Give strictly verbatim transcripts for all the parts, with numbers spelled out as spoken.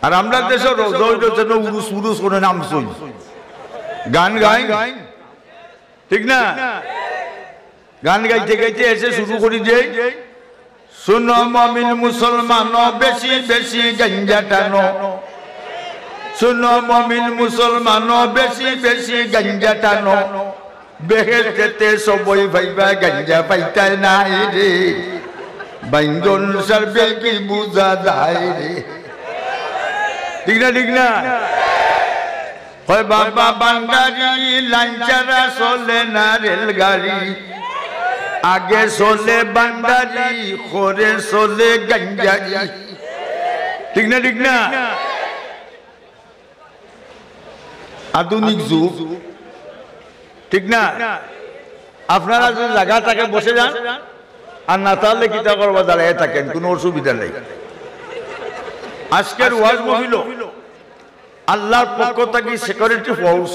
আর আমরার দেশো রোজা অইলো যেন উরুস মুরুস করে নামছইন, গান গাইন, ঠিক না? গান গাইতে গাইতে এসে শুরু করি দেই, "শুনো মমিন মুসলমান, বেশি বেশি গাঞ্জা টানো। শুনো মমিন মুসলমান, বেশি বেশি গাঞ্জা টানো। বেহেশতেতে সবই পাইবা, গাঞ্জা পাইতায় নায় রে। বাইঙ্গন সার বেলকি বুঝা যায় রে।" ঠিক না, ঠিক না? কয়, "বাবা ভান্ডারি, লাইন ছাড়া চলে না রেলগাড়ি। আগে চলে ভান্ডারি, পরে চলে গাঞ্জারি।" ঠিক না, ঠিক না? আধুনিক যুগ, ঠিক না? আপনারা যদি জাগা থাকে বসে যান, আর না তাহলে কিতা করবা, দাঁড়াইয়া থাকেন, কুনু অসুবিধা নাই। আজকের ওয়াজ মহফিলো আল্লাহর পক্ষ থাকি সিকিউরিটি ফোর্স,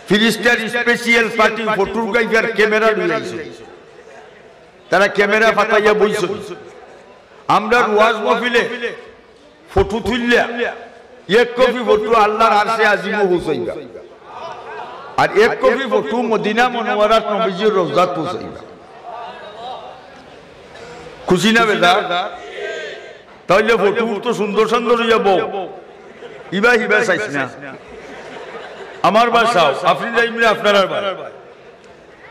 ফিরিস্তার স্পেশাল পার্টি, ফটোগ্রাফার, ক্যামেরা লইয়া আইছে। তারা ক্যামেরা পাঠাইয়া বইছে। আমরার ওয়াজ মহফিলে ফটো তুললে এক কপি ফটো আল্লাহর আরশে আজিমো পৌঁছাইবা, আর এক কপি ফটো মদিনা মুনাওয়ারাত নবীজির রওজাত পৌঁছাইবা। খুশি না বেজার? তাইলে ফটো তো সুন্দর সুন্দর অইয়া বউ, ইবা হিবা চাইছ না। আমার বাসাও, আপনি যাইমনে আপনারার বাড়ি।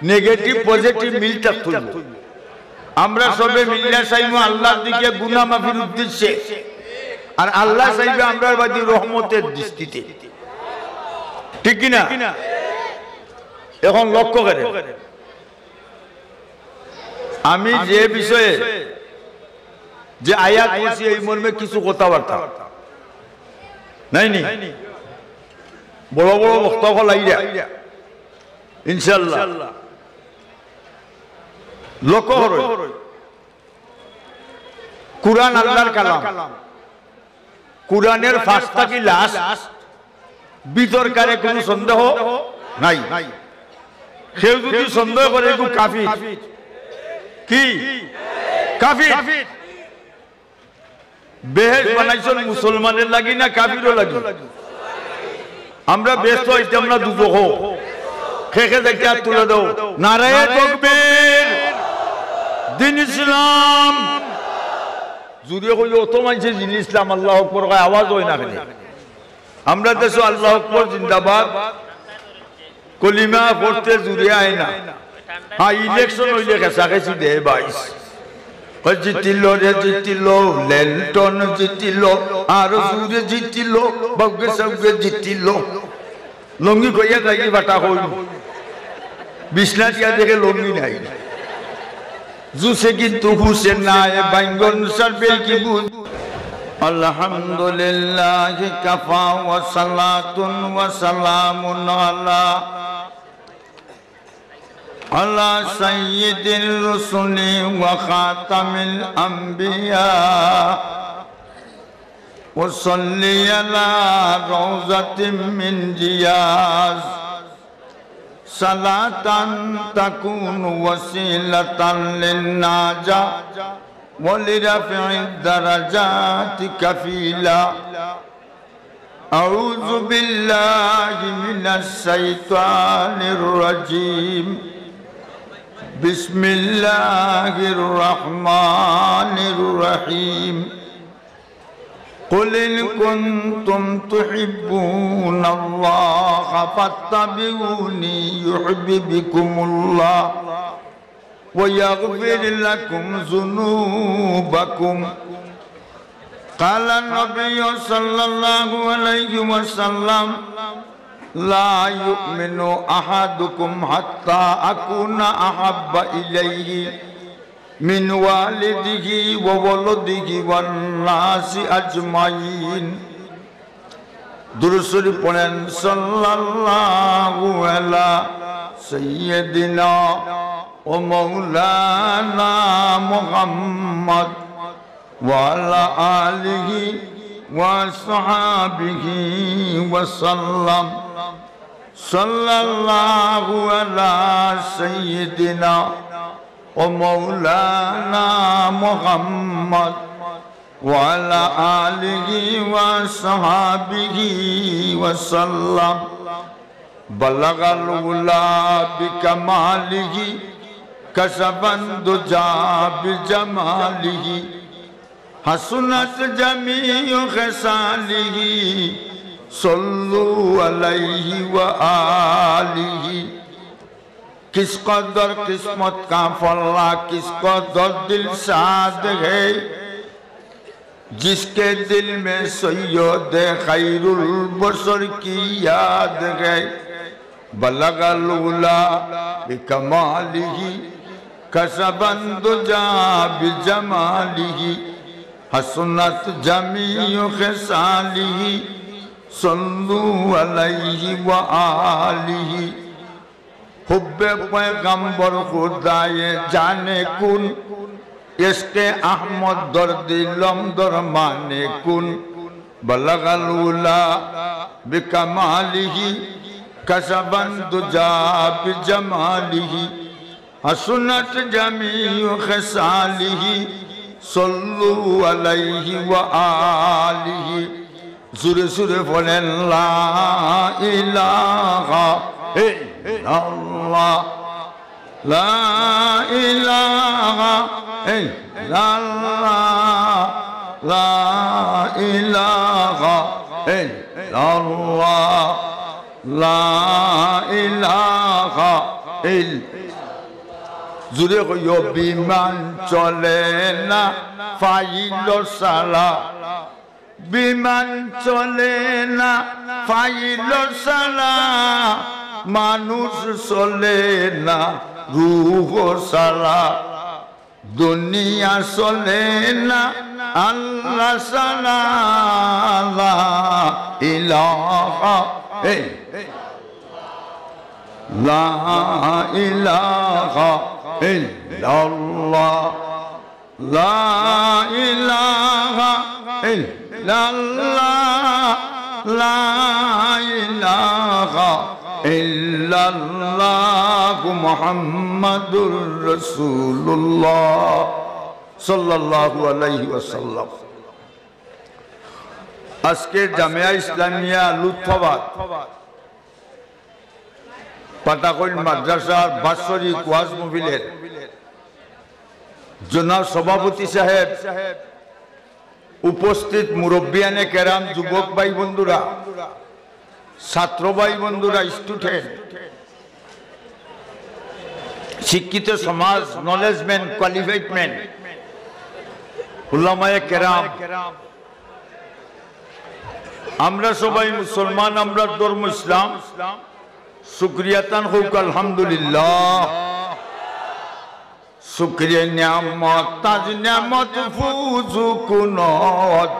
নেগেটিভ পজিটিভ মিল থাকতো। আমরা সবে মিল্লা চাইমু আল্লাহর দিকে গুনাহ মাফির উদ্দেশ্যে, আর আল্লাহ চাইবা আমরার বাদি রহমতের দৃষ্টিতে। ঠিক কি না? এখন লক্ষ্য করেন, আমি যে বিষয়ে যে আয়াত পড়ছি, এই মর্মে কিছু কথাবার্তা নাই নি? বড় বড় বক্তা অকল আইরা, ইনশাআল্লাহ। লক্ষ্য করো, কুরআন আল্লাহর কালাম। কুরআনের ফার্স্ট থাকি লাস্ট, ভিতরকারে কুনু সন্দেহ নাই। কেউ যদি সন্দেহ করে, এগু কাফির। কি? কাফির। বেহেশত বানাইছইন মুসলমানের লাগি না কাফিরর লাগি? আমরা বেহেশতো আইতাম না দুজখো। কে কে যাইতে হাত তুলে দেও। নারায়ে তাকবীর। দ্বীন ইসলাম। জুরে কইও, অত মানষে দ্বীন ইসলাম, আল্লাহু আকবার কয়, আওয়াজ অয় না কেনে? আমরা দেশো আল্লাহু আকবার জিন্দাবাদ, কলিমা পড়তে জুরে আয় না। হ্যাঁ, ইলেকশন অইলে খেসাখেসি দেয় বাইশ। কয়, "জিতিল রে জিতিল, লেনটন জিতিল, আর জুরে জিতিল, বাউগে সাউগে জিতিল।" লঙ্গি কইয়া যাই বাটা কই। বিছনা দিয়া দেখে লঙ্গি নাই। জুসে কিন্তু হুসে নাই, বাইঙ্গন সার বেলকি বুঝ। الحمد لله كفى وصلاة وسلام على على سيد الرسل وخاتم الأنبياء، وصل على روضة من رياض، صلاة تكون وسيلة للنجاة ولرفع الدرجات كفيلا. أعوذ بالله من الشيطان الرجيم. بسم الله الرحمن الرحيم. قل إن كنتم تحبون الله فاتبعوني يحببكم الله ويغفر لكم ذنوبكم. قال النبي صلى الله عليه وسلم: لا يؤمن أحدكم حتى أكون أحب إليه من والده وولده والناس أجمعين. দুরূদ শরীফ পড়েন, সাল্লাল্লাহু আলা সাইয়্যিদিনা ওয়া মাওলানা মুহাম্মদ ওয়া আলা আলিহি ওয়া আসহাবিহি ওয়া সাল্লাম। সাল্লাল্লাহু আলা সাইয়্যিদিনা ওয়া মাওলানা মুহাম্মদ وعلى آله وصحبه وسلم. بلغ العلا بكماله، كشف الدجى بجماله، حسنت جميع خصاله، صلوا عليه وآله. کس قدر قسمت کا پھلا، کس قدر دل شاد ہے، جس کے دل میں سید خیر البشر کی یاد ہے۔ بلغ العلا بکمالہ، کشف الدجی بجمالہ، حسنت جمیع خصالہ، صلوا علیہ و آلہ۔ حب پیغمبر خدای جان کن، عشق احمد در دلم درمان کن۔ بلغ العلا بکمالہ، کشف الدجی بجمالہ، حسنت جمیع خصالہ، صلوا علیہ و آلہ۔ জোরে জোরে বলেন, লা ইলাহা ইল্লাল্লাহ, লা ইলাহা ইল্লাল্লাহ, লা ইলাহা ইল্লাল্লাহ, লা ইলাহা ইল-, জোরে কইও, বিমান চলে না পাইলট ছাড়া, বিমান চলে না পাইলট ছাড়া, মানুষ চলে না রূহ ছাড়া, দুনিয়া চলে না আল্লাহ ছাড়া। লা ইলাহা, এই, লা ইলাহা ইল্লাল্লাহ। লা ইলাহা ইল্লাল্লাহ, লা ইলাহা ইল্লাল্লাহু মুহাম্মাদুর রাসূলুল্লাহ সাল্লাল্লাহু আলাইহি ওয়াসাল্লাম। আজকের জামিয়া ইসলামিয়া লুৎফাবাদ পাটাকইল মাদ্রাসার বাৎসরিক ওয়াজ মাহফিলের জনাব সভাপতি সাহেব, উপস্থিত মুরব্বিয়ানে কেরাম, যুবক ভাই বন্ধুরা, ছাত্র ভাই বন্ধুরা, student, শিক্ষিত সমাজ, knowledge man, qualified man, উলামায়ে কেরাম, আমরা সবাই মুসলমান, আমরার ধর্ম ইসলাম। শুকরিয়া তান হউক আলহামদুলিল্লাহ। শুকরিয়া নিয়ামত তাজ নিয়ামত ফুজু কুনত,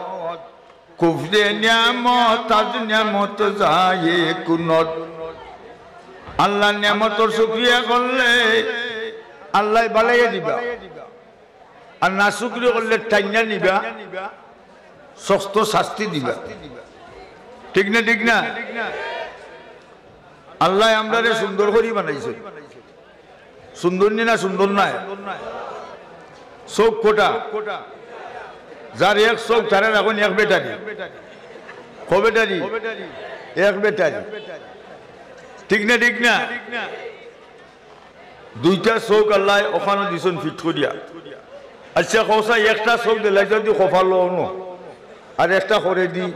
কুফরে নিয়ামত তাজ নিয়ামত যায় কুনত। আল্লাহর নিয়ামতর শুকরিয়া করলে আল্লায় বাড়াইয়া দিবা। আর নাশুকরি করলে টাইনা নিবা, শক্ত শাস্তি দিবা। ঠিক না, ঠিক না? আল্লায় আমরারে সুন্দর করি বানাইছে। সুন্দর নি না, সুন্দর নায়? চউখ কটা? যার এক চউখ, তারার এখন এক ব্যাটারি। ক ব্যাটারি? এক ব্যাটারি। ঠিক না, ঠিক না? দুইটা চউখ আল্লায় অখানো দিছইন fit করিয়া। আচ্ছা, কও চাই, একটা চউখ দিলাই যদি কপালো অনো, আর একটা করেদি,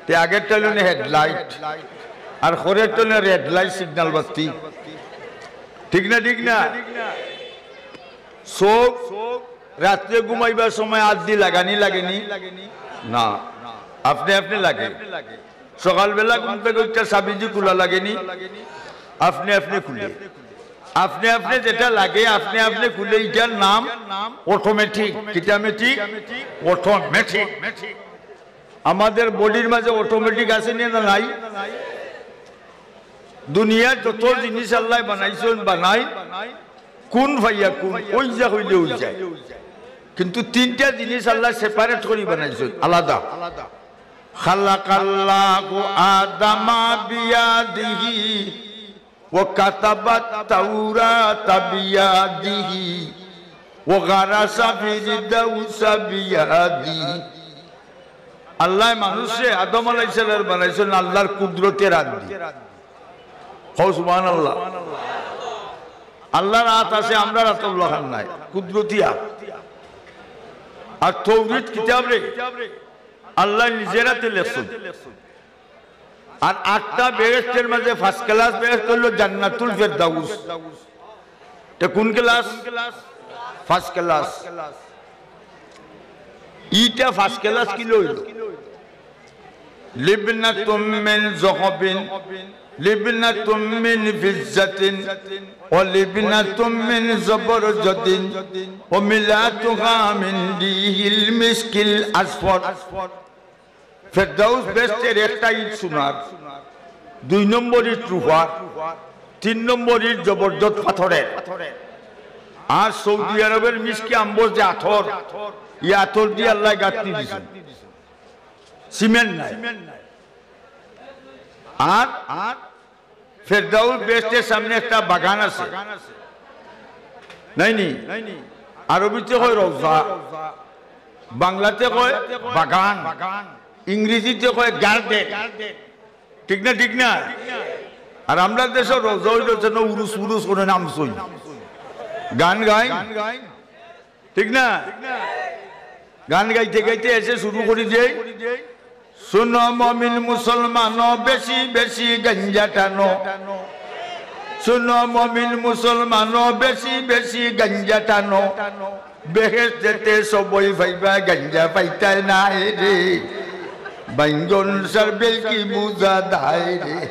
তে আগেরটা অইলো নে headlight, আর করেরটা অইলো red light signal বাতি। ঠিক না, ঠিক না? চউখ রাত্রে ঘুমাইবার সময় আত দি লাগানি লাগেনি? না, আপনে আপনে লাগে। সকালবেলা ঘুম থাকি উঠিয়া চাবিদি খুলা লাগেনি? আপনে আপনে খুলে। আপনে আপনে যেটা লাগে, আপনে আপনে খুলে, ইটার নাম automatic। কিতা matic? Automatic। আমাদের bodyর মাঝে automatic আছে নি না নাই? দুনিয়ার যত জিনিস আল্লায় বানাইছইন, বানাই কুন ফাইয়া কুন, অইযা কইলে অইযায়। কিন্তু তিনটা জিনিস আল্লায় separate করি বানাইছইন, আলাদা। খালাকাল্লাহু আদামা বিয়াদিহি ওয়া কাতাবাত তাওরাতা বিয়াদিহি وغرس فردوس بيده। আল্লায় মানুষরে আদম আলাইহিস সালাম বানাইছইন আল্লার কুদরতের আত দি। কও সুবহানাল্লাহ। আল্লার আত আছে, আমরার আতর লাখান নায়, কুদরতি আত। আর তৌরিত কিতাবরে আল্লায় নিজর আতে লেখছইন। আর আটটা বেহেশতের মাঝে first class বেহেশত অইলো জান্নাতুল ফেরদাউস। তে কুন class? First class। ইটা first class কিলা অইলো? لبنة من ذهب، لبنة من فضة، ولبنة من زبرجد، وملأتها من ريح المسك الأصفر। ফেরদাউস বেহেশতের একটা ইট সোনার, দুই নম্বর ইট রূপার, তিন নম্বর ইট জবরজদ পাথরের। আর সৌদি আরবের মিসকে আম্বর যে আতর, ই আতর দি আল্লায় গাঁথনি দিছইন, সিমেন্ট নায়। আর, আর ফেরদাউস বেহেশতের সামনে একটা বাগান আছে, নায়নি? আরবিতে কয় রওজা, বাংলাতে কয় বাগান, ইংরেজিতে কয় garden। ঠিক না, ঠিক না? আর আমরার দেশো রওজা অইলো যেন উরুস উরুস করে নামছইন, গান গাইন। ঠিক না? গান গাইতে গাইতে এসে শুরু করি দেই, "শোনো মমিন মুসলমান, বেশি বেশি গাঞ্জা টানো। শোনো মমিন মুসলমান, বেশি বেশি গাঞ্জা টানো। বেহেশতেতে সবই পাইবা, গাঞ্জা পাইতায় নায় রে। বাইঙ্গন সার বেলকি বুঝা দায় রে।"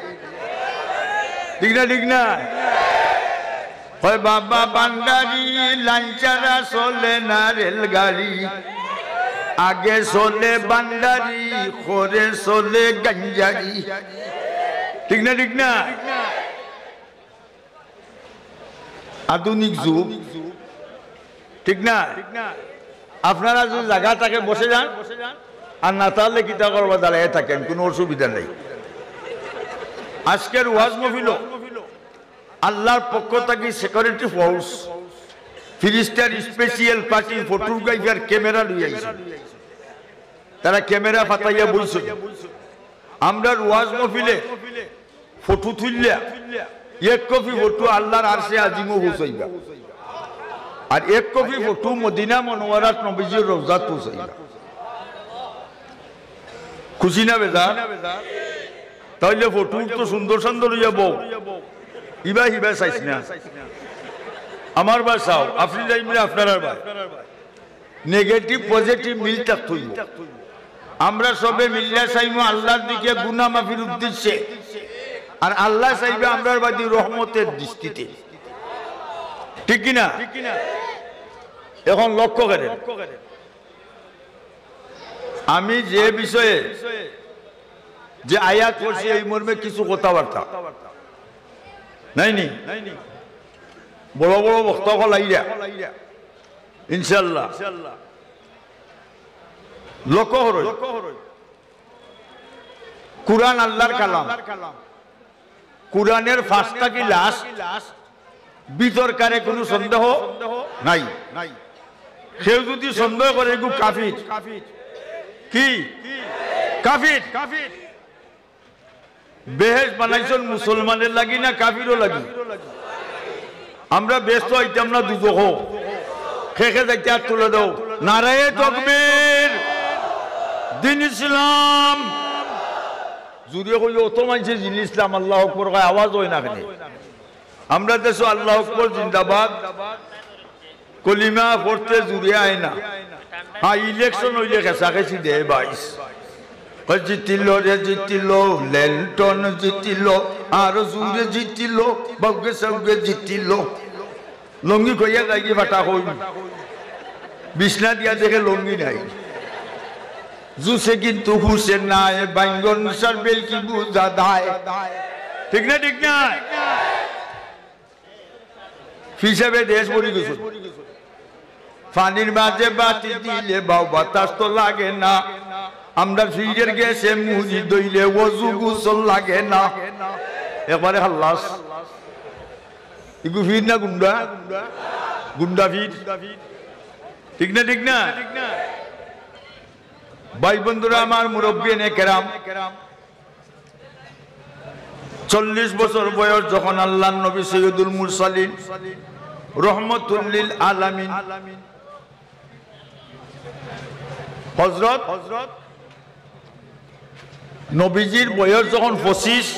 ঠিক না, ঠিক না? কয়, "বাবা ভান্ডারি, লাইন ছাড়া চলে না রেলগাড়ি। আগে চলে ভান্ডারি, পরে চলে গাঞ্জারি।" ঠিক না, ঠিক না? আধুনিক যুগ, ঠিক না? আপনারা যদি জাগা থাকে বসে যান, আর না তাহলে কিতা করবা, দাঁড়াইয়া থাকেন, কোনো অসুবিধা নাই। আজকের ওয়াজ মহফিলো আল্লার পক্ষ থাকি security force, ফিরিস্তার special party, photographer, camera লইয়া আইছইন। তারা camera ফাতাইয়া বইছইন। আমরার ওয়াজ মহফিলে ফটো তুললা, এক কপি ফটো আল্লার আরশে আজিমো পৌঁছাইবা, আর এক কপি ফটো মদিনা মনোয়ারাত নবীজির রওজাত পৌঁছাইবা। খুশি না বেজার? তাইলে ফটো তো সুন্দর সুন্দর অইয়া বউ, ইবা হিবা চাইছ না। আমার বায় চাও, আপনি যাইমনে আপনারার বায়। Negative positive মিল থাকতে অইবো। আমরা সবে মিল্লা চাইমু আল্লার দিকে গুনাহ মাফির উদ্দেশ্যে, আর আল্লায় চাইবা আমরার বাদি রহমতের দৃষ্টিতে। ঠিক কি না? এখন লক্ষ্য করেন, আমি যে বিষয়ে যে আয়াত পড়ছি, এই মর্মে কিছু কথাবার্তা নায়নি? বড় বড় বক্তা অকল আইরা, ইনশাআল্লাহ। লক্ষ্য করইন, কুরআন আল্লার কালাম। কুরআনের first থাকি last, ভিতরকারে কোনো সন্দেহ নাই। কেউ যদি সন্দেহ করে, এগু কাফির। কি? কাফির। বেহেশত বানাইছইন মুসলমানের লাগি না কাফিরর লাগি? আমরা বেহেশতো আইতাম না, দুজখো। কে কে যাইতে আত তুলে দেও। নারায়ে তাকবীর। দ্বীন ইসলাম। জুরে কইও, অত মানষে দ্বীন ইসলাম, আল্লাহু আকবার কয়, আওয়াজ অয় না কেনে? আমরার দেশো আল্লাহু আকবার জিন্দাবাদ, কলিমা পড়তে জুরে আয় না। হ্যাঁ, election অইলে খেসাখেসি দেয় বাইশ। কয়, "জিতিল রে জিতিল, লেন্টন জিতিল, আর জুরে জিতিল, বাউগে সাউগে জিতিল।" লঙ্গি কইয়া যায়গি ফাটা কই। বিছনা দিয়া দেখে লঙ্গি নাই। জুসে কিন্তু হুসে নাই, বাইঙ্গন সার বেলকি বুঝা দায়। ঠিক না, ঠিক না? হিসাবে দেশ ভরি গেছে। পানির মাঝে বাতি দিলে বাউ বাতাস তো লাগে না। আমরা ফিরের গেছে মুড়ি দইলে অজু গোসল লাগে না। একবারে হাল্লাস। ইগু ফির না গুন্ডা? গুন্ডা ফির। ঠিক না, ঠিক না? ভাই বন্ধুরা আমার, মুরব্বিয়ানে কেরাম, চল্লিশ বছর বয়স যখন আল্লাহর নবী সৈয়দুল মুরসালিন রহমতুল্লিল আলামিন হযরত নবীজির বয়স যখন পঁচিশ,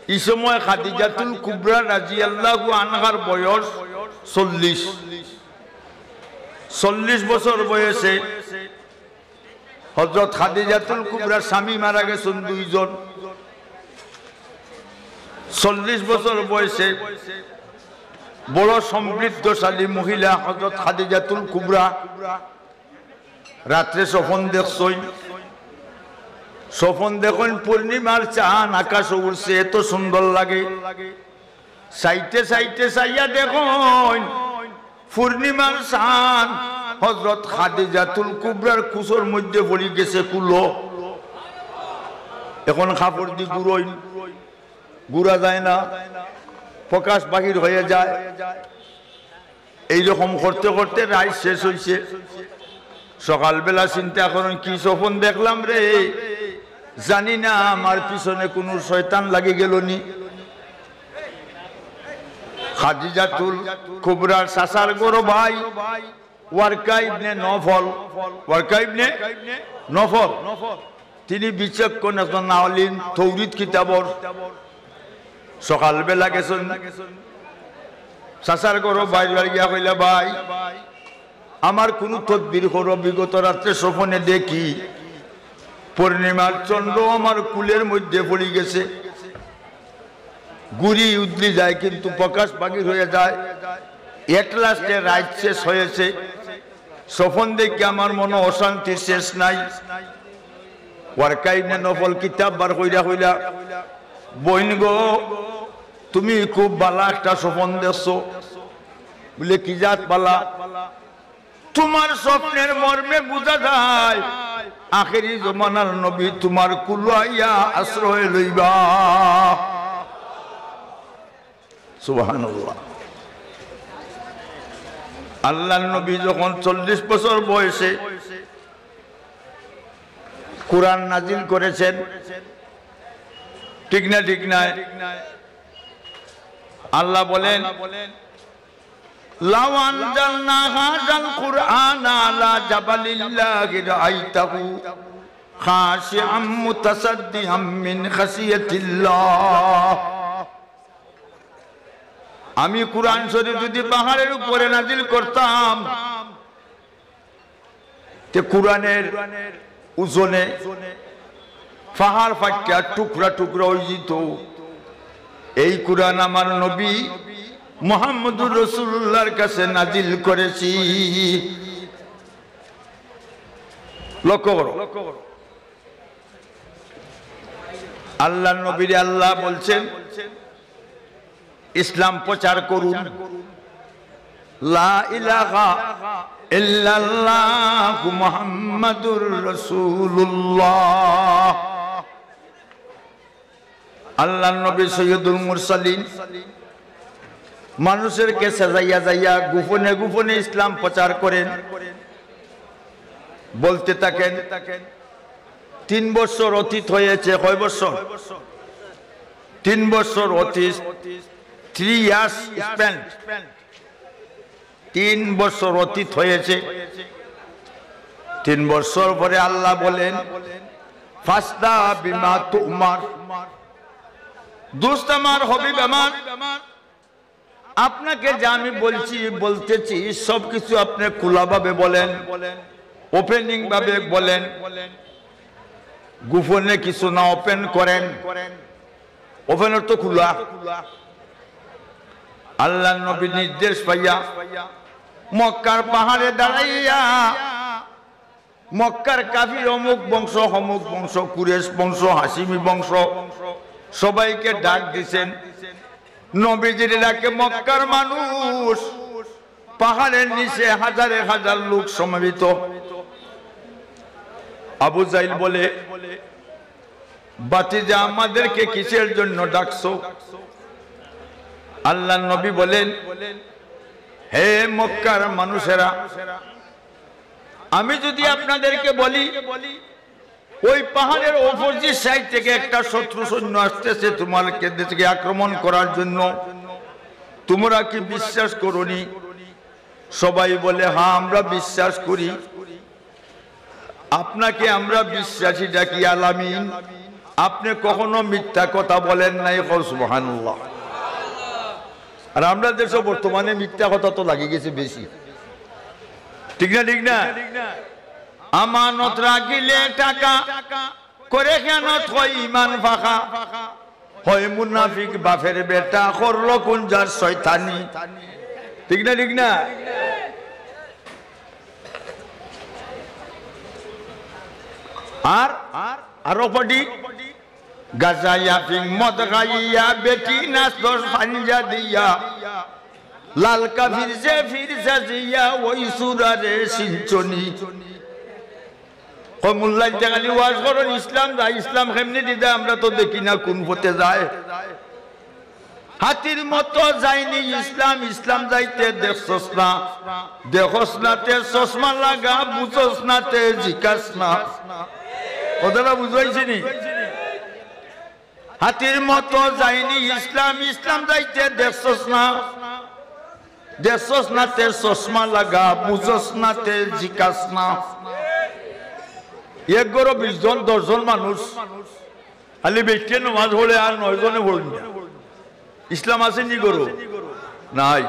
এই সময় খাদিজাতুল কুবরা রাদিয়াল্লাহু আনহার বয়স চল্লিশ। চল্লিশ বছর বয়সে হযরত খাদিজাতুল কুবরার স্বামী মারা গেছেন দুইজন। চল্লিশ বছর বয়সে বড় সমৃদ্ধশালী মহিলা হযরত খাদিজাতুল কুবরা রাত্রে স্বপন দেখছইন। স্বপন দেখইন পূর্ণিমার চান আকাশো উঠছে, এত সুন্দর লাগে। চাইতে চাইতে চাইয়া দেখইন পূর্ণিমার চান হযরত খাদিজাতুল কুবরার কুশর মধ্যে পড়ি গেছে কুলো। এখন কাপড় দি ঘুরইন, ঘুরা যায় না, প্রকাশ বাহির হয়ে যায়। এইরকম করতে করতে রাইত শেষ হইছে। সকালবেলা চিন্তা করইন, "কি স্বপন দেখলাম রে, জানি না আমার পিছনে কুনু শয়তান লাগি গেল নি।" খাদিজাতুল কুবরার চাচার ঘরো ভাই ওয়ারকা ইবনে নফল, ওয়ারকা ইবনে নফল, তিনি বিচক্ষণ একজন আলিম, তৌরিত কিতাবর। সকালবেলা গেছেন চাচার ঘরো, বাইর বাড়ি গিয়া কইলা, "ভাই, আমার কুনু তদবির করো, বিগত রাত্রে স্বপনে দেখি পূর্ণিমার চন্দ্র আমার কুলের মধ্যে পড়ি গেছে, ঘুরি উদলি যায় কিন্তু প্রকাশ বাহির হয়ে যায়। At last এ রাইত শেষ হয়েছে, স্বপন দেখি আমার মনো অশান্তির শেষ নাই।" ওয়ারকা ইবনে নফল কিতাব বার কইরা কইলা, "বইন গো, তুমি খুব বালা একটা স্বপন দেখছো।" বলে, "কি জাত বালা?" "তোমার স্বপ্নের মর্মে বুঝা যায় আখেরি জমানার নবী তোমার কুলো আইয়া আশ্রয় লইবা।" সুবহানাল্লাহ। আল্লাহর নবী যখন চল্লিশ বছর বয়সে কোরআন নাজিল করেছেন, ঠিক না, ঠিক না? আল্লাহ বলেন, "লাউ আনজালনা হাযাল কুরআনা আলা জাবালিন লারাআইতাহু খাশিআম মুতাসাদ্দিআম মিন খাশিয়াতিল্লাহ।" আমি কোরআন শরীফ যদি পাহাড়ের উপরে নাজিল করতাম, তে কোরআনের ওজনে পাহাড় ফাটিয়া টুকরা টুকরা হয়ে যেত। এই কোরআন আমার নবী মুহাম্মদুর রাসূলুল্লাহর কাছে নাজিল করেছি। লক্ষ্য করো, আল্লাহর নবীরে আল্লাহ বলছেন, "ইসলাম প্রচার করুন, লা ইলাহা ইল্লাল্লাহু মুহাম্মাদুর রাসূলুল্লাহ।" আল্লাহর নবী সৈয়দুল মুরসালিন মানুষের কাছে যাইয়া যাইয়া গোপনে গোপনে ইসলাম প্রচার করেন, বলতে থাকেন। তিন বছর অতীত হয়েছে। কয় বছর? তিন বছর অতীত। Three years spent। তিন বছর অতীত হয়েছে। তিন বছর পরে আল্লাহ বলেন, "ফাসদা বিমা তুমার।" দোস্ত আমার, হাবিব আমার, আপনাকে যে আমি বলছি, বলতেছি, সবকিছু আপনি খোলাভাবে বলেন, opening ভাবে বলেন, গোপনে কিছু না, open করেন। Open অর্থ খোলা। আল্লাহর নবী নির্দেশ পাইয়া মক্কার পাহাড়ে দাঁড়াইয়া মক্কার কাফির, অমুক বংশ, অমুক বংশ, কুরেশ বংশ, হাশিমি বংশ, সবাইকে ডাক দিছেন। নবীজির ডাকে মক্কার মানুষ, পাহাড়ের নিচে হাজারে হাজার লোক সমবেত। আবু জাইল বলে, "ভাতিজা, আমাদেরকে কিসের জন্য ডাকছো?" আল্লাহর নবী বলেন, হে মক্কার মানুষেরা, আমি যদি আপনাদেরকে বলি, ওই পাহাড়ের অপোজিট সাইড থেকে একটা শত্রু সৈন্য আসতেছে তোমার দেশকে আক্রমণ করার জন্য, তোমরা কি বিশ্বাস করোনি? সবাই বলে, হ্যাঁ, আমরা বিশ্বাস করি। আপনাকে আমরা বিশ্বাসী ডাকি আল আমিন, আপনি কখনো মিথ্যা কথা বলেন নাই। কও সুবহানাল্লাহ। আর আমরা দেশে বর্তমানে মিথ্যা কথা তো লাগি গেছে বেশি, ঠিক না? ঠিক না? আমানত রাখিলে টাকা, করে খেয়ানত হয় ইমান ফাঁকা। হয় মুনাফিক বাপের বেটা, করলো কোন যার শয়তানি, ঠিক না? ঠিক না? আর আরো পড়ি, গাজা ইয়াফিং মদ খাইয়া, বেটি নাচ দশ পাঞ্জা দিয়া, লাল কাফির যে ফির সাজিয়া, ওই সুরারে সিঞ্চনি। কয়, মোল্লাইন যে খালি ওয়াজ করইন, ইসলাম যায়, ইসলাম কেমনে দিদা, আমরা তো দেখি না কোন পথে যায়। হাতির মতো যায়নি ইসলাম, ইসলাম যাইতে দেখছস না, দেখস না তে চশমা লাগা, বুঝস না তে জিকাস না। কথাটা বুঝাইছি নি? হাতির মতো যায়নি ইসলাম, ইসলাম যাইতে দেখছস না, দেখছস না তে চশমা লাগা, বুঝস না তে জিকাস না। এক ঘরো বিশ জন, দশ জন মানুষ, খালি বেটিয়ে নমাজ পড়ে আর নয় জনে পড়ইন না। ইসলাম আছে নি ঘরো? নাই।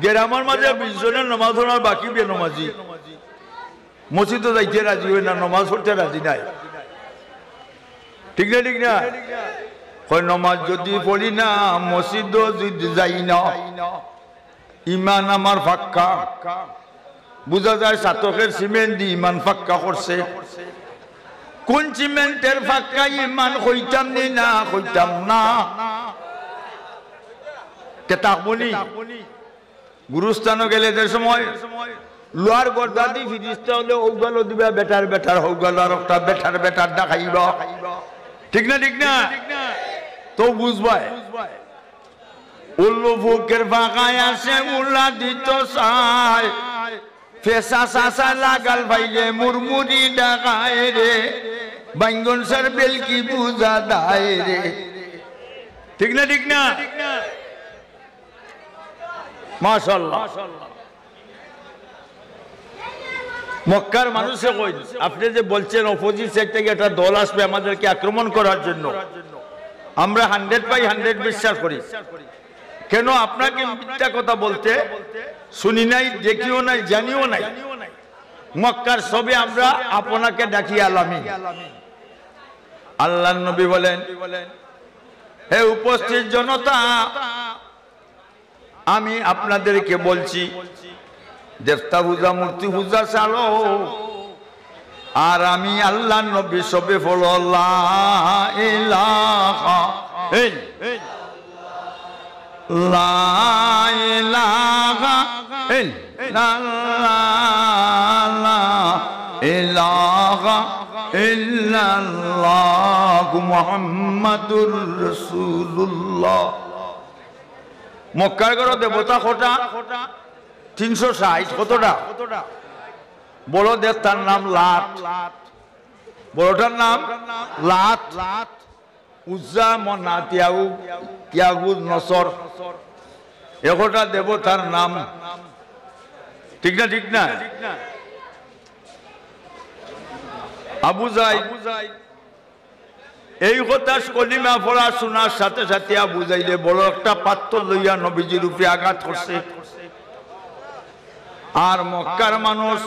গ্রামর মাঝে বিশ জনে নমাজ পড়ার, বাকি বেনমাজি। মসজিদো যাইতে রাজি অয় না, নমাজ পড়তে রাজি নায়, ঠিক না? ঠিক না? কয়, নমাজ যদি পড়ি না, মসজিদো যদি যাই না, ইমান আমার ফাক্কা। বুঝা যায় চাতকের সিমেন্ট দি ইমান ফাক্কা করছে। কোন সিমেন্টের ফাক্কা ইমান কইতাম নি না কইতাম না? তে থাকবো নি? গুরুস্থানো গেলে যে সময় লোহার গর্দা দি ফিরিস্তা অকলে অউ গালো দিবা, বেটার বেটার, হউ গালো আর একটা বেটার বেটার ডাকাইবা, ঠিক না? ঠিক না? তো বুঝবায়। উল্লু ফুকের ফাঁকায় আছে উল্লা দিত চায়, ফেসা চাচা লাগাল পাইলে মুরমুরি ডাকায় রে, বাইঙ্গন সার বেলকি বুঝা দায় রে, ঠিক না? ঠিক না? মাশাআল্লাহ। মক্কার মানুষে কইন, আপনি যে বলছেন অপোজিট সাইড থেকে একটা দল আসবে আমাদেরকে আক্রমণ করার জন্য, আমরা হান্ড্রেড বাই হান্ড্রেড বিশ্বাস করি। কেন আপনাকে মিথ্যা কথা বলতে শুনি নাই, দেখিও নাই, জানিও নাই। মক্কার সবে আমরা আপনাকে ডাকি আল আমিন। আল্লাহর নবী বলেন, হে উপস্থিত জনতা, আমি আপনাদেরকে বলছি, দেবতা পূজা, মূর্তি পূজা ছাড়ো। আর আমি আল্লাহর নবী সবে পড়ো, লা ইলাহা ইল্লাল্লাহ, লা ইলাহা ইল্লাল্লাহ, লা ইলাহা ইল্লাল্লাহু মুহাম্মাদুর রাসূলুল্লাহ। মক্কার ঘরো দেবতা কটা? তিনশো ষাট। কতটা? বড় দেবতার নাম লাত, বড়টার নাম লাত, উজ্জা, মনাত, ইয়াউ-, ইয়াগুজ, নসর, একটা দেবতার নাম, ঠিক না? ঠিক না? আবু জাহিল এই কথা কলিমা পড়া শোনার সাথে সাথে আবু জাহিলে বড় একটা পাথর লইয়া নবীজির উপরে আঘাত করছে। আর মক্কার মানুষ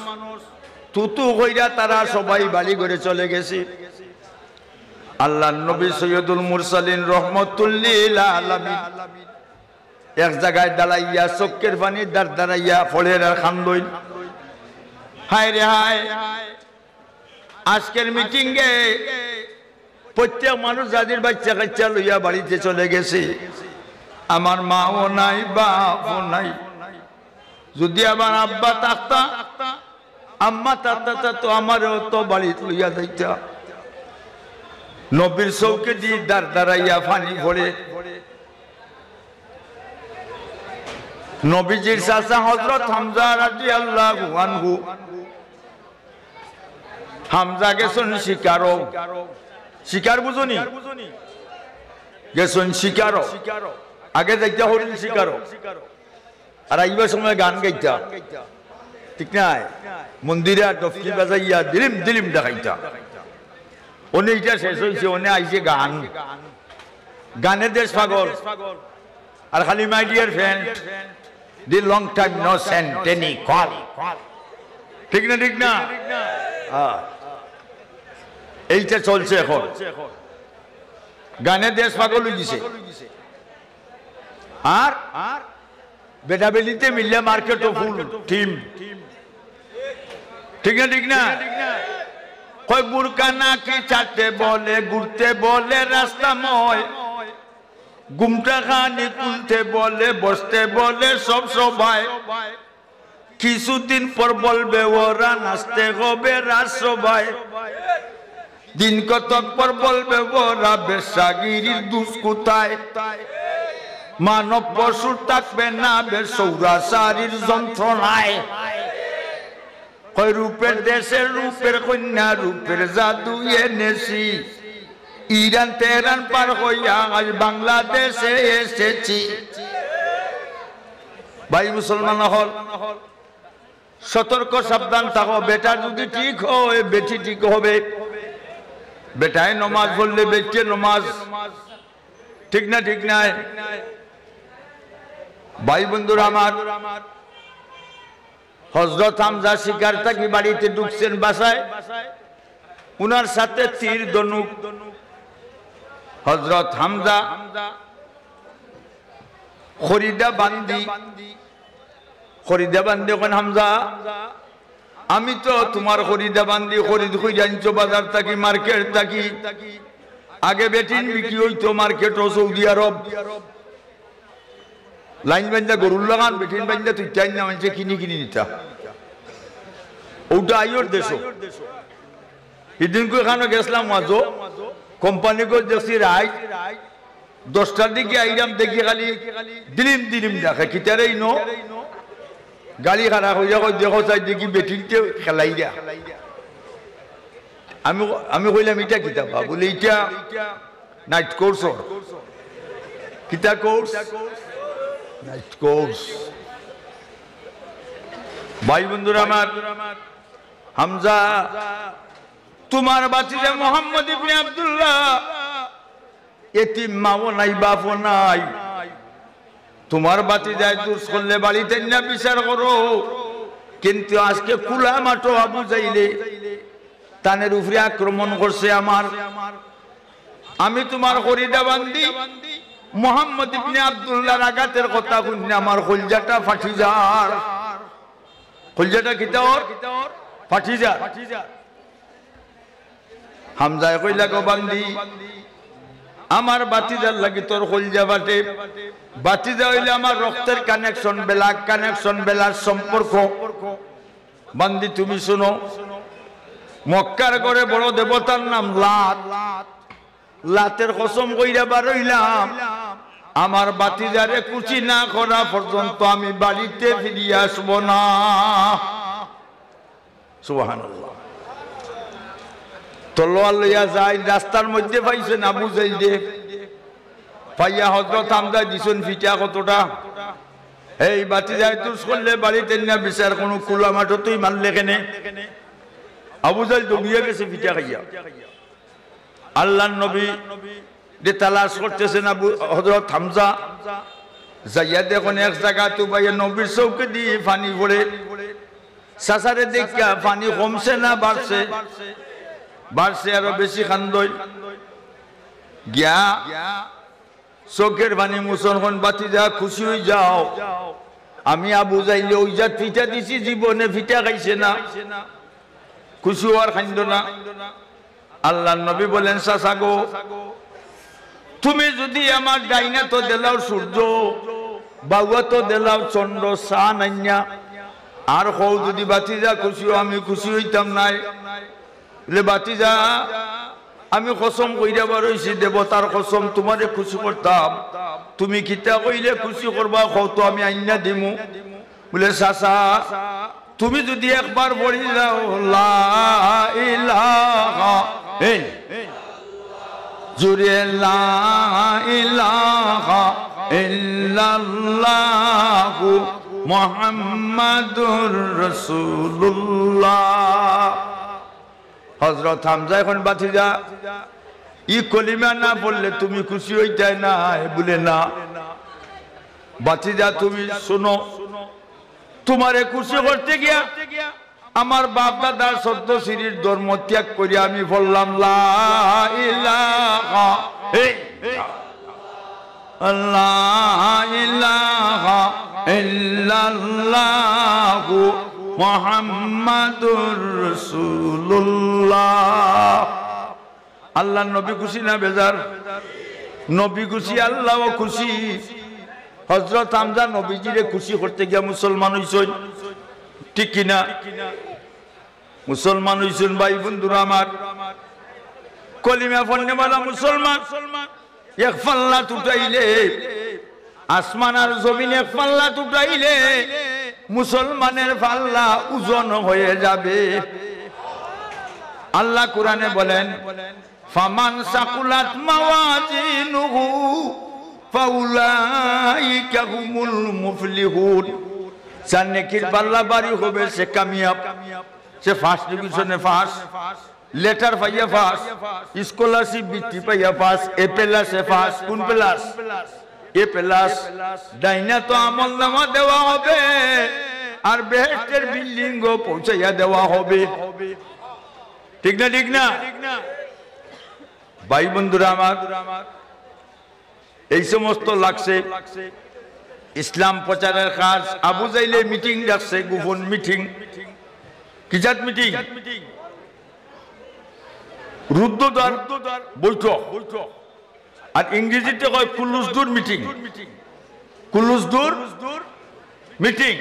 তুতু কইরা তারা সবাই বাড়ি ঘরে চলে গেছে। আল্লাহর নবী সৈয়দুল মুরসালিন রহমাতুল্লিল আলামিন এক জাগায় দাঁড়াইয়া চক্ষের পানি দাঁড় দাঁড়াইয়া পড়ের আর কান্দইন, হায় রে হায়, আজকের মিটিংয়ে প্রত্যেক মানুষ যাদির বাচ্চা কাচ্চা লইয়া বাড়িতে চলে গেছে, আমার মাও নাই, বাপও নাই। যদি আমার আব্বা থাকতা, আম্মা থাকতা, তা তো আমারেও তো বাড়িত লইয়া যাইতা। নবীর চউখেদি দাঁড় দাঁড়াইয়া পানি পড়ে। নবীজির চাচা হযরত হামজা রাদিয়াল্লাহু আনহু। হামজা গেছইন শিকারো। শিকার বুঝোনি? গেছইন শিকারো। আগে যাইতা হরিণ শিকারো। আর আইবার সময় গান গাইতা। ঠিক নায়? মন্দিরে আর ডফকি বাজাইয়া দিলিম দিলিম দেখাইতা। অনে ইটা শেষ অইছে, অনে আইছে গান। গানে দেশ পাগল। আর খালি my dear friend, the long time no send any call। ঠিক না, ঠিক না? হ্যাঁ। এইটা চলছে এখন। গানে দেশ পাগল অই গেছে। আর বেটা বেটিতে মিললে মার্কেটো ফুল টিম। ঠিক না, ঠিক না? কয় বুরকা নাকি ছাড়তে বলে, ঘুরতে বলে রাস্তাময়, ঘুমটা খানি খুলতে বলে, বসতে বলে সব সভায়। কিছুদিন পর বলবে ওরা নাচতে হবে রাজসভায়। দিন কতক পর বলবে ওরা বেশ্যাগিরির দুষ কোথায়। মানব পশু থাকবে না বে সৌরাচারীর যন্ত্রণায়। কয় রূপের দেশে রূপের কন্যা, রূপের জাদু এনেছি। ইরান তেহরান পার হইয়া আজ বাংলাদেশে এসেছি। ভাই মুসলমান অকল, সতর্ক সাবধান থাকো। বেটা যদি ঠিক হয়, বেটি ঠিক হবে। বেটায় নমাজ পড়লে বেটিয়ে নমাজ। ঠিক না, ঠিক নায়? ভাই বন্ধুরা আমার, হযরত হামজা শিকার থাকি বাড়িতে ঢুকছেন বাসায়, উনার সাথে তীর ধনুক। হযরত হামজা খরিদা বান্দি, খরিদা বান্দি কইন, "হামজা, আমি তো তুমার খরিদা বান্দি, খরিদ কইরা আনছো বাজার থাকি, মার্কেট থাকি। আগে বেটিন বিক্রি অইতো মার্কেটো সৌদি আরব।" লাইন বান্ধা গরুর লাখান বেটিন বান্ধা তুই চাই না, মানষে কিনি কিনি নিতা। ওটা আইওর দেশো। হিদিনকু এখানো গেছলাম ওয়াজো, কোম্পানিগঞ্জ দেখছি রাইত দশটার দিকে আইরাম, দেখি খালি দিলিম দিলিম ডাকে, কিতারে ইনো? গাড়ি খাড়া কইরা কয়, "দেখো চাই দেখি বেটিনতে খেলাইরা।" আমি, আমি কইলাম, "ইটা কিতা বা?" বলে, "ইটা নাইট কোর্স অর।" কিতা কোর্স? Night course. ভাই বন্ধুরা আমার, হামজা, তুমার ভাতিজা মোহাম্মদ ইবনে আব্দুল্লাহ, এতিম, মাও নাই, বাপও নাই। তুমার ভাতিজায় দুষ করলে বাড়িত আইন্না বিচার করো, কিন্তু আজকে খোলা মাঠো আবু জাইলে তানের উপরে আক্রমণ করছে আমার। আমি তুমার খরিদা বান্দি মোহাম্মদ ইবনে আব্দুল্লাহর আঘাতের কথা হুনিয়া আমার কইলজাটা ফাটি যার। কইলজাটা কিতা অর? ফাটি যার। হামজায় কইলা, "গো বান্দি, আমার ভাতিজার লাগি তোর কইলজা ফাটে। ভাতিজা অইলে আমার রক্তের কানেকশন, ব্লাড কানেকশন, ব্লাড সম্পর্ক।" বান্দি, তুমি শুনো, মক্কার ঘরে বড় দেবতার নাম লাত। লাতের কসম কইরা বারইলাম, আমার ভাতিজারে খুশি না করা পর্যন্ত আমি বাড়িতে ফিরিয়া আসবো না। সুবহানাল্লাহ। তলোয়ার লইয়া যাইন, রাস্তার মধ্যে পাইছইন আবু জাইলরে। পাইয়া হযরত হামজায় দিছইন পিটা কতটা। এই ভাতিজায় দুষ করলে বাড়িত আইন্না বিচার, কুনু খোলা মাঠো তুই মারলে কেনে? আবু জাইল দৌড়িয়া গেছে পিটা খাইয়া। আল্লাহর নবী যে তালাশ করতেছেন আবু, হযরত হামজা, যাইয়া দেখইন এক জাগাত উবাইয়া নবীর চউখেদি পানি পড়ে। চাচারে দেখিয়া পানি কমছে না বাড়ছে? বাড়ছে, আরো বেশি কান্দইন। গিয়া চউখের পানি মুছইন, কইন, "ভাতিজা, খুশি অই যাও, আমি আবু জাইলে অউ জাত পিটা দিছি, জীবনে পিটা খাইছে না, খুশি অও, কাইন্দো না।" আল্লাহর নবী বলেন, "চাচা গো, তুমি যুদি আমার ডাইন আতো দেলাও সূর্য, বাউ আতো দেলাও চন্দ্র, চান আইন্না, আর কও যুদি ভাতিজা খুশি অও, আমি খুশি অইতাম নায়।" বলে, "ভাতিজা, আমি কসম কইরা বার অইছি, দেবতার কসম, তুমারে খুশি করতাম। তুমি কিতা কইলে খুশি করবা, কও তো, আমি আইনা দিমু। বলে, চাচা, তুমি যুদি একবার পড়ি যাও, লা ইলাহা ইল-, জুরে লা ইলাহা ইল্লাল্লাহু মুহাম্মাদুর রাসূলুল্লাহ। হযরত হামজা এখন, ভাতিজা, ই কলিমা না পড়লে তুমি খুশি অইতায় না? হে বলে, না। ভাতিজা, তুমি শুনো, তুমারে খুশি করতে গিয়া আমার বাপ দাদার সত্য সিঁড়ির ধর্ম ত্যাগ করি আমি পড়লাম লা ইলাহা, হে, লা ইলাহা ইল্লাল্লাহু মুহাম্মাদুর রাসূলুল্লাহ। আল্লাহর নবী খুশি না বেজার? নবী খুশি, আল্লাহও খুশি। হযরত হামজা নবীজিরে খুশি করতে গিয়া মুসলমান অইছইন, ঠিক কি না? মুসলমান অইছইন ভাই বন্ধুরা আমার, কলিমা পড়নেওয়ালা মুসলমান। এক পাল্লাত উঠাইলে, আসমান আর জমিন এক পাল্লাত উঠাইলে মুসলমানের পাল্লা ওজন হয়ে যাবে। আল্লাহ কোরআনে বলেন, ফামান সাকুলাত মাওয়াজিনুহু ফাউলাইকা হুমুল মুফলিহুন। যার নেকির পাল্লা ভারী হবে, সে কামিয়াব। সে ফার্স্ট ডিভিশনে পাস, লেটার পাইয়া পাস, স্কলারশিপ বৃত্তি পাইয়া পাস, এ প্লাসে পাস। কোন প্লাস? এ প্লাস। ডাইনাতো আমলনামা দেওয়া হবে, আর বেহেশতের বিল্ডিংও পৌঁছাইয়া দেওয়া হবে। ঠিক না, ঠিক না? ভাই বন্ধুরা আমার, এই সমস্ত লাগছে ইসলাম প্রচারের কাজ। আবু জাইলে মিটিং ডাকছে, গোপন মিটিং। কিজাত মিটিং? রুদ্ধদ্বার বৈঠক। আর ইংরেজিতে কয় close door meeting. Close door meeting.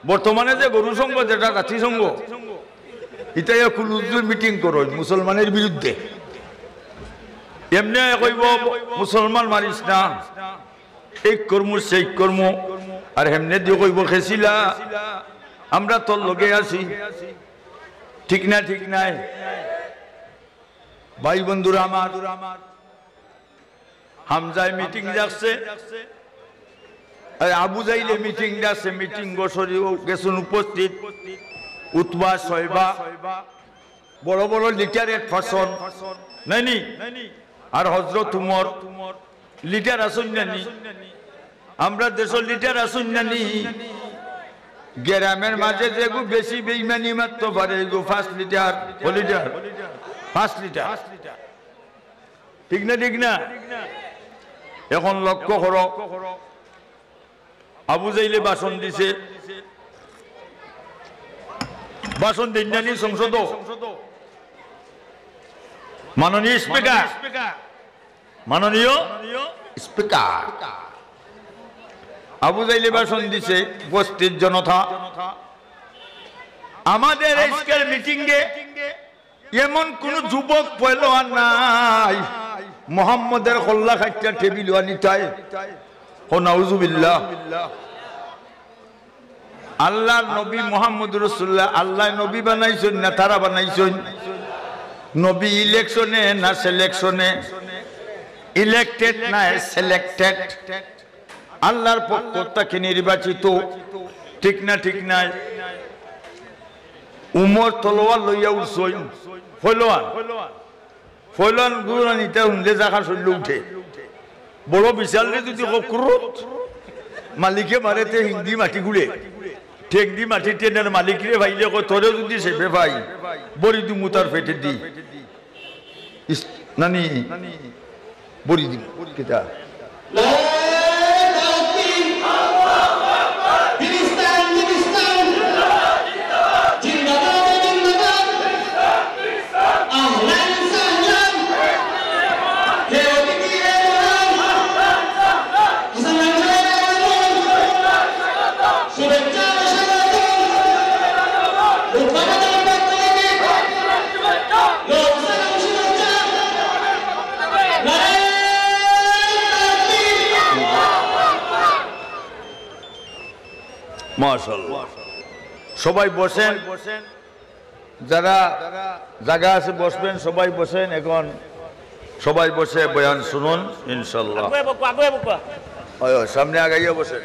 বর্তমানে যে গরু সংঘ, যেটা জাতিসংঘ, ইটাইয়া ক্লোজ ডোর মিটিং করইন মুসলমানের বিরুদ্ধে। এমনে কইব, "মুসলমান মারিস না, এই কর্ম সেই কর্ম", আর হেমনে দিয়ে কইব, "খেছিলা, আমরা তোর লগে আছি।" ঠিক না, ঠিক নাই? ভাই বন্ধুরা আমার, হামজায় মিটিং ডাকছে, আরে আবু জাইলে মিটিং ডাকছে, মিটিং গোসরি গেছইন উপস্থিত, উতবা, শয়বা, বড় বড় লিটারেট পারসন, নায়নি? আর হযরত উমর লিটার আছইন নানি? আমরা দেশর লিটার আছইন নানি? গ্রামের মাঝে যেগু বেশি বেইমানি মাততো পারে, এগু পাঁচ লিটার, ক লিটার? পাঁচ লিটার। ঠিক না, ঠিক না? এখন লক্ষ্য করো, আবু জাইলে ভাষণ দিছে, ভাষণ দেইন নানি সংসদো? মাননীয় স্পিকার, মাননীয় স্পিকার, আবু জাইলে ভাষণ দিছে, উপস্থিত জনতা, আমাদের আজকের মিটিংয়ে এমন কোন যুবক পয়লোয়ান নাই, মোহাম্মদের কল্লা খাইটা টেবিল আনিতায়। ও নাউজুবিল্লাহ। আল্লাহর নবী মোহাম্মদ রাসূলুল্লাহ, আল্লাহ নবী বানাইছইন না তারা বানাইছইন? নবী ইলেকশনে না সিলেকশনে? ইলেক্টেড না সিলেক্টেড? আল্লাহর পক্ষ থাকি নির্বাচিত, ঠিক না, ঠিক নাই? উমর তলোয়ার লইয়া উঠছইন, পয়লোয়ান, পয়লোয়ান গুরু নিতে হুনলে জাগা শরীর উঠে। বড় বিশাল রে যদি কক্রোচ, মালিকে মারে তে হিন্দি মাটি গুড়ে, ঠেংদি মাটি টেনের মালিক রে ভাইলে কয়, "তোরে যদি সেবে ভাই, বড়ি দিমু তার পেটে দি।" ইস, নানি, বড়ি দিমু। কিতা? মাশাআল্লাহ। সবাই বসেন, যারা জায়গা আছে বসবেন, সবাই বসেন। এখন সবাই বসে বয়ান শুনুন ইনশাআল্লাহ। আগুয়ে বকো, আগুয়ে বকো। ওই, ওই, সামনে আগাইয়া বসেন।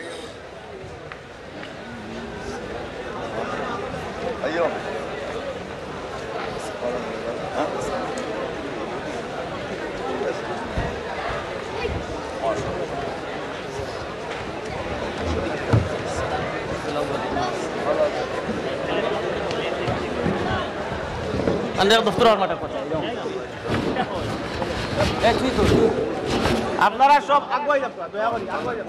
আইও। আপনারা সব আগুয়াই যান, দয়া করি আগুয়াই যান।